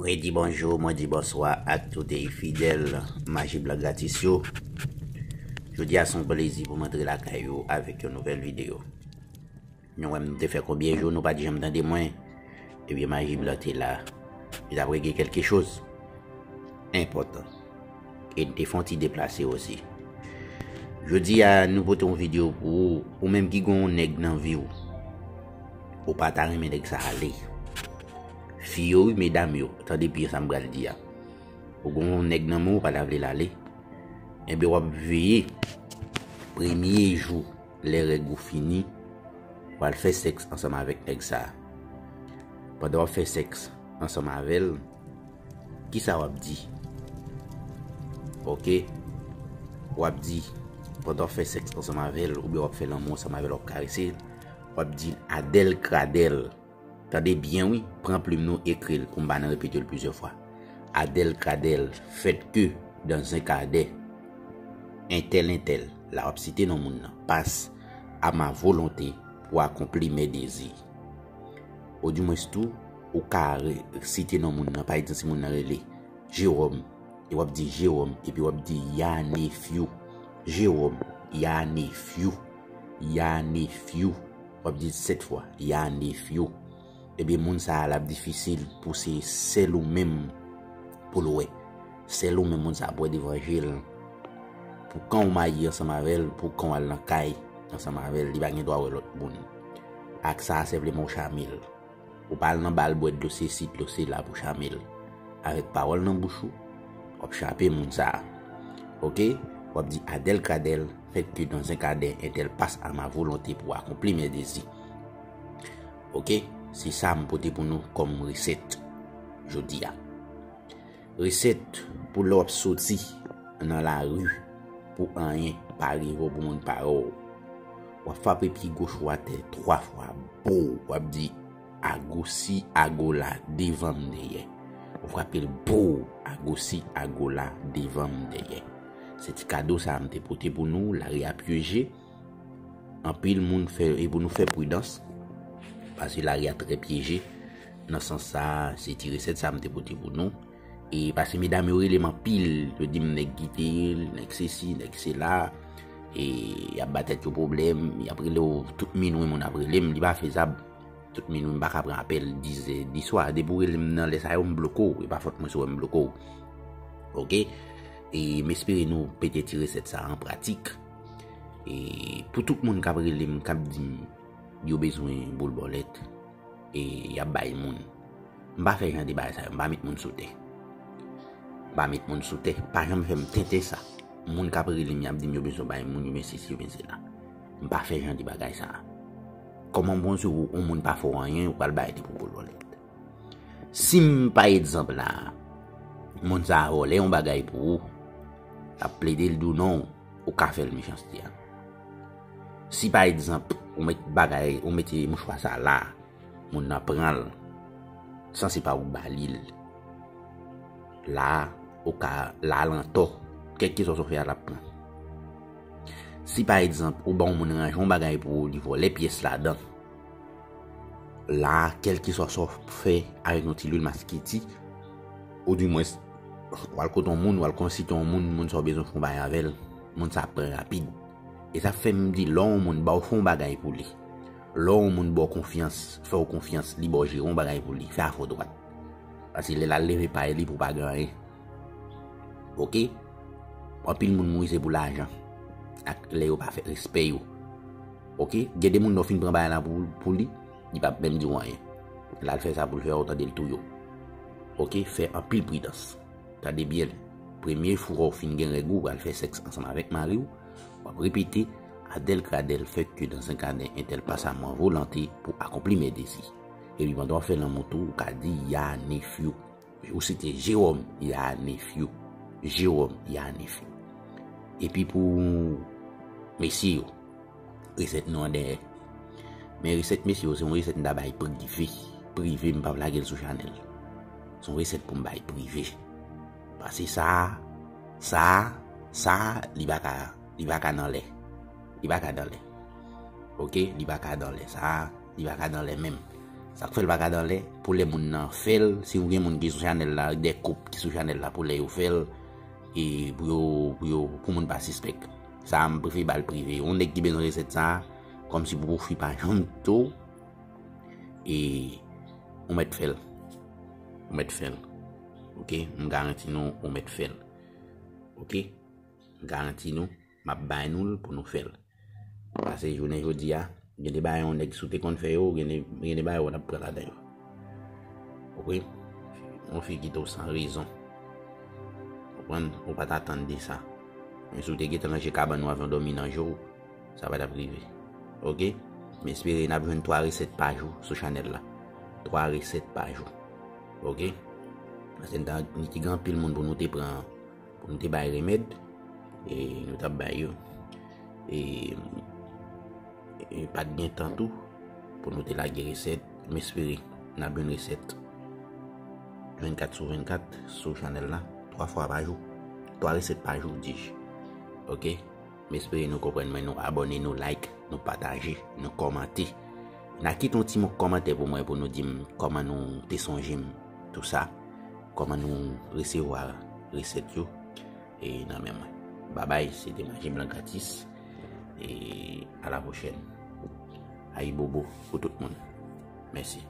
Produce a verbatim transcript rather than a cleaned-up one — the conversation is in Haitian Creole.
E di bonjou, mwen di bonswa ak tout e fidèl Maji Blan gratis yo. Jodi a se yon plezi pou m antre lakay ou avèk yon nouvèl videyo. Nou wè m te fè konbyen jou nou pa t janm tande mwen. Ebyen, Maji Blan te la. Li t ap regle kèlke choz enpòtan. E n te fè yon ti deplase osi. Jodi a, nou pote yon videyo pou ou, ou menm ki gen yon nèg nan vi w. Ou pa ta renmen nèg sa ale. Fi yo, wi, medam yo, tande byen sa m pral di a. Ou gen yon nèg nan men w, ou pa ta vle l ale. Ebyen, w ap veye premye jou, lè règ ou fini, w al fè sèks ansanm avèk nèg sa. Pandan w ap fè sèks ansanm avè l, kisa w ap di? Oke? W ap di, pandan w ap fè sèks ansanm avè l, oubyen w ap fè lanmou ansanm avè l, w ap karese l, w ap di, Adèl Kradèl. Tande byen, wi, pran plim nou, ekri l pou m pa nan repete l plizyè fwa. Adèl Kradèl, fèt ke dans un quart d'heure, entèl, entèl, la w ap site non moun nan, passe à ma volonté pour accomplir mes désirs. Odimwens tou, ou ka re- site non moun nan, pa egzanp, si moun nan rele Jewòm, e w ap di Jewòm, epi w ap di ya nefyou. Jewòm, ya nefyou. Ya nefyou. W ap di l sèt fwa, ya nefyou. Ebyen, moun sa a, l ap difisil pou se sèl ou menm pou l wè. Sèl ou menm moun sa a ap wè devan je l. Pou kan w marye ansanm avè l, pou kan w al nan kay ansanm avè l, li pa gen dwa wè lòt moun. Ak sa a, senpleman w chame l. Ou pa al nan ba l bwè dlo sesi, dlo sela pou chame l. Avèk pawòl nan bouch ou, w ap chape moun sa a. Oke? W ap di, Adèl Kradèl, fèt ke dans un quart d'heure, entèl passe à ma volonté pour accomplir mes désirs. Oke? Se sa m pote pou nou kòm resèt jodi a. Resèt pou lè w ap soti nan lari pou anyen pa rive w, pou moun pa wè w. W ap frape pye goch ou atè twa fwa, bow, w ap di, Agosi agola devan m dèyè. Ou frape l bow, agosi agola devan m dèyè. Se ti kado sa a m te pote pou nou, lari a pyeje. Anpil moun fè, e pou nou fè pridans, paske lari a trè pyeje. Nan sans sa, se ti resèt sa a m te pote pou nou. E paske medam yo rele m anpil, yo di m nèg kite l, nèg sesi, nèg sela. E y ap ba tèt yo pwoblèm, y ap rele w tout minwi, moun ap rele m, li pa fezab. Tout minwi, m pa ka pran apèl dizè di swa. Depi w rele m nan lè sa yo, m bloke w. E pa fòt mwen si w wè m bloke w. Oke? E m espere nou pete ti resèt sa a an pratik. E pou tout moun k ap rele m, k ap di m yo bezwen boul bòlèt, e y ap bay moun. M pa fè jan de bagay sa yo, m pa met moun sou tè. M pa met moun sou tè, pa janm fè m tenten sa. Moun k ap rele m, y ap di m yo bezwen bay moun, yo ben sesi, yo ben sela. M pa fè jan de bagay sa a. Kòman m konn si w, yon moun pa fè w anyen, ou pral bay li pou boul bòlèt? Si m, pa egzanp la, moun sa a vòlè yon bagay pou ou, l ap plede l di w non, ou ka fè l mechanste a. Si, pa egzanp, ou met bagay, ou mete mouchwa sa la, moun nan pran l, san se pa ou k ba li l, la, ou ka, la, l antò, kèlkeswa sa w fè a, l ap pran. Si, pa egzanp, ou ban yon moun ranje yon bagay pou ou, li vòlè pyès ladan, la, kèlkeswa sa w fè avèk yon ti lwil masketi, oudimwens, w al kote yon moun, w al konsite yon moun, moun sa w bezwen fè yon bagay avè l, moun sa ap pran rapid. E sa fè m di, lè yon moun ba w fè yon bagay pou li, lè yon moun ba w konfyans, fè w konfyans, li ba w jere yon bagay pou li, fè afè w dwat. Paske lè l al leve pay li pou w pa gen anyen. Oke? Anpil moun mouri se pou lajan. Ak lè yo pa fè respè yo. Oke? Gen de moun lè w fin pran bagay la pou, pou li, li p ap menm di w anyen. L al fè sa pou l fè a, ou tande l touye w. Oke? Fè anpil pridans. Tande byen. Premye fwa w fin gen règ ou, w al fè sèks ansanm avèk mari w, w ap repete, Adèl Kradèl fèt ke dans un quart d'heure, entèl passe à ma volonté pour accomplir mes désirs. Epi pandan w ap fè lanmou tou, ou ka di, ya nefyou. Ou site Jewòm, ya nefyou. Jewòm, ya nefyou. Epi pou mesye yo, resèt nou an dèyè. Men resèt mesye yo, se yon resèt m ta bay prive. Prive, m p ap lage l sou chanèl. Se yon resèt pou m bay prive. Paske sa, sa, sa, li pa ka, li pa ka nan lè. Li pa ka nan lè. Oke? Li pa ka nan lè. Sa, li pa ka nan lè menm. Sa k fè l pa ka anlè, pou lè moun nan fè l, si w gen moun ki sou chanèl la, de koup ki sou chanèl la, pou lè yo fè l, e pou yo, pou yo, pou moun pa sispèk. Sa a, m prefere ba l prive. Yon nèg ki bezwen resèt sa a, kòmsi pou pwofi pa janm tou, e ou mèt fè l. Ou mèt fè l. Oke? M garanti nou, ou mèt fè l. Oke? M garanti nou, m ap bay nou l pou nou fè l. Pase jounen jodi a, gen de bagay yon nèg si w te konn fè yo, gen de, gen de bagay w t ap pran ladan yo. Oke? Yon fi kite w san rezon. Konprann? Ou pa t atann de sa. Men si w te gentan ranje kabann ou avè yon dòmi nan je w, sa pa t ap rive. Oke? M espere n ap jwenn twa resèt pa jou sou chanèl la. Twa resèt pa jou. Oke? Paske n ta, n te gen anpil moun pou nou te pran, pou nou te bay remèd, e nou t ap bay yo. E, e pa t gen tan tou pou nou te lage resèt. M espere n ap jwenn resèt vennkat sou vennkat sou chanèl la, twa fwa pa jou. Twa resèt pa jou, dis. Oke? M espere nou konprann mwen, nou abòne, nou like, nou pataje, nou kòmante. N a kite yon ti mo kòmantè pou mwen, pou nou di m kòman nou te sonje m, tou sa, kòman nou resevwa resèt yo, e nan men mwen. Babay, se te Maji Blan Gratis, e a la pwochèn. Ayibobo pou tout moun. Mèsi.